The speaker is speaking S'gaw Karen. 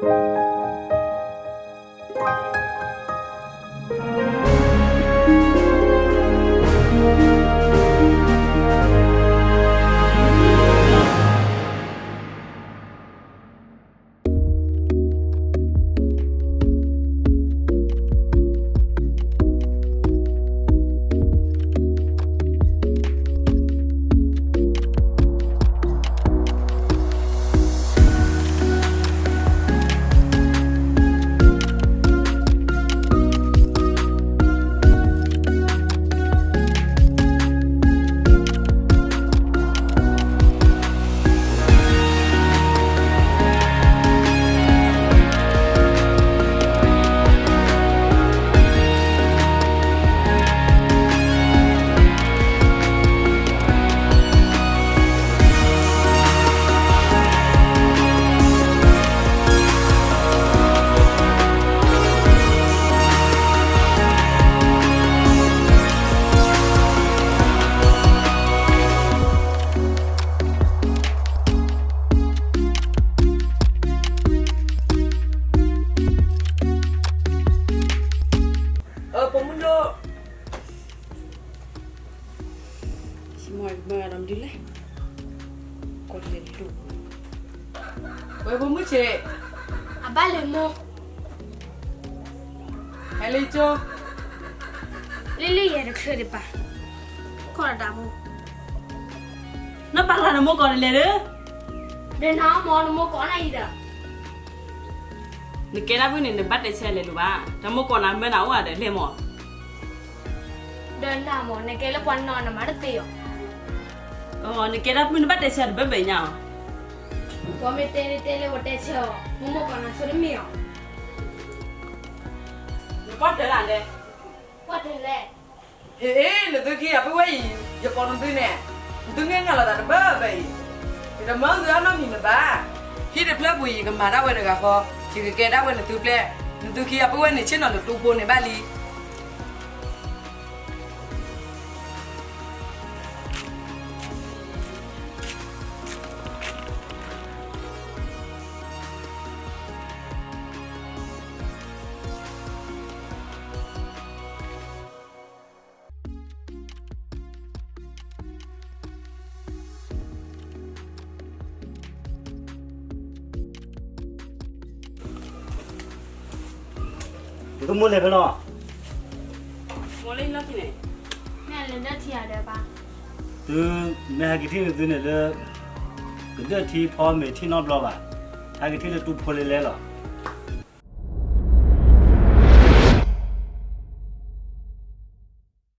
ပိာ်မုၣ်ဒိၣ်, ယမၤဒီးမဒုလဲၣ်, ကီၢ်လဲၤဒိၣ်, ဝဲပိာ်မုၣ်ဆ့း, အဘၣ်လဲၤမိၢ်, ဟဲလၢကၠိ, လံလံယဲတချုးဒံးဘၣ်, ကီၢ်တၢ်ဖိ, နပာ်လၢနမိၢ်ကီၢ်တလဲၤဒီး, ဒီးနၤမ့ၢ်နမိၢ်ကီၢ်နၤအံၤဒီး နကဲတၢ်ဖုန့ၣ် နဘၣ်တဲဆၢလဲၤလိၤဘၣ်, တၢ်မိၢ်ကီၢ်နၤမၢနၤအိၣ်ဒီးလဲၤမး, ဒီးနၤမ့ၢ် နကဲလၢပှၤနီၢ်နမၤတသ့အီၤ, နကဲတၢ်ဖုနဘၣ်တဲဆၢတဘၢဘၢညါအီၤ, ပှၤမ့ၢ်တဲန့ၣ်တဲလၢပှၤတဲဆၢအီၤ, မိၢ်မိၢ်ကီၢ်နၤဆိတမ့ၢ်အီၤ, နကွၢ်တၢ်လၢ်လဲၣ်, ကွၢ်တၢ်လဲၣ် အ့ နသုခံဂၤပုၢ်ဝဲၢ်အံၤ ယကိးနသုန့ၣ်, နသုငဲၢ်ငါလီၤသးတဘၢဘၢအံၤ, ယတမၢသုအနီတမံၤလၢၤဘၣ်, ဟံၣ်တဖျၢၣ်ပူၤအံၤ ယကမၤဒၣ်ဝဲတဂၤဃီ, ယကကဲဒၣ်ဝဲနသုပျဲၢ်, နသုခံဂၤပုၢ်ဝဲၢ်န့ၣ် ဆ့ၣ်နီၤတတူဖိန့ၣ်ဘၣ်လံ. နကမိၢ်လဲၤဖဲလဲၣ်, မိၢ်လၢလီၢ်ခံန့ၣ်, မ့ၢ်လဲၤဒၢထံဧါဒီးပၢ်, သုမ့ၢ်ဟဲက့ၤထံၣ်နသုန့ၣ်လၢ ကဒၢထံဖီမ့ၤထံၣ်နီတဘျီဘၣ်, ဟဲက့ၤထံၣ်လၢတူဖိလဲၤလဲၤလီၤ.